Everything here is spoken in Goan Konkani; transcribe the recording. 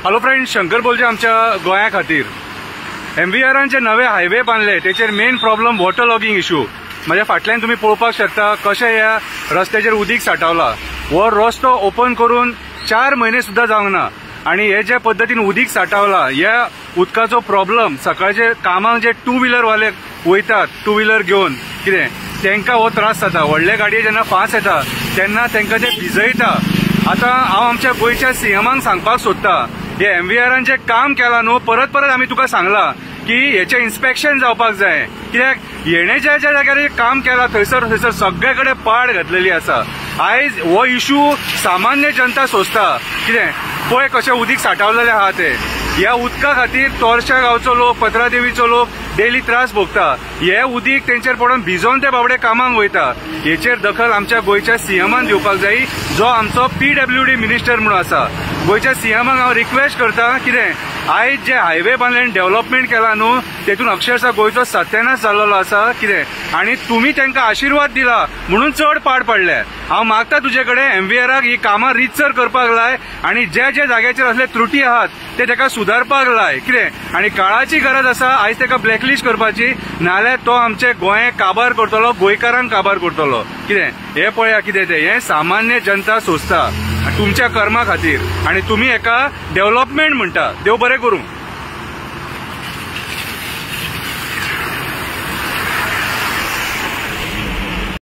हॅलो फ्रेंड, शंकर बोलचे आमच्या गोंया खातीर एमव्हीआरान जे नवे हायवे बांदले तेचेर main problem water logging issue. म्हज्या फाटल्यान तुमी पळोवपाक शकता कशें ह्या रस्त्याचेर उदीक साठावला. हो रस्तो ओपन करून 4 म्हयने सुद्दां जावंक ना आनी हे जे पद्दतीन उदीक साठावला ह्या उदकाचो प्रॉब्लम सकाळचे कामाक जे टू व्हिलरवाले वयतात टू व्हिलर घेवन कितें तांकां हो त्रास जाता. व्हडले गाडये जेन्ना फास्ट येता तेन्ना तांकां ते भिजयता. आतां हांव आमच्या गोंयच्या सीएमाक सांगपाक सोदता, हे एमव्हीआरान जे काम केलां न्हू, परत परत आमी तुका सांगलां की हेचें इन्स्पेक्शन जावपाक जाय. कित्याक हेणे ज्या ज्या जाग्यार काम केलां थंयसर थंयसर सगळे कडेन पाड घातलेली आसा. आयज हो इशू सामान्य जनता सोंसता. कितें पळय कशें उदीक साठावलेलें आहा तें. ह्या उदका खातीर तोरशा गांवचो लोक, पत्रादेवीचो लोक डेली त्रास भोगता. हे उदीक तेंचेर पडून भिजोवन ते बाबडे कामाक वयता. हेचेर दखल आमच्या गोंयच्या सीएमान दिवपाक जाय, जो आमचो पीडब्ल्यूडी मिनिस्टर म्हणून आसा. गोंयच्या सीएमाक हांव रिक्वेस्ट करता, कितें आयज जे हायवे बांदले आनी डेव्हलपमेंट केला न्हू तेतून अक्षरशः गोंयचो सत्यानाश जाल्लो आसा. कितें आनी तुमी तांकां आशिर्वाद दिला म्हणून चड पाड पडले. हांव मागता तुजे कडेन एमव्हीआराक ही कामां रितसर करपाक लाय आनी ज्या ज्या जाग्याचेर असले त्रुटी आहात ते ताका सुदारपाक लाय. कितें आनी काळाची गरज आसा आयज ताका ब्लॅकलिस्ट करपाची, नाल्यार तो आमचे गोंय काबार करतलो, गोंयकारांक काबार करतलो. कितें हे पळया कितें तें, हें सामान्य जनता सोंसता तुमच्या कर्मा खातीर आनी तुमी हेका डेव्हलपमेंट म्हणटा. देव बरें करूं.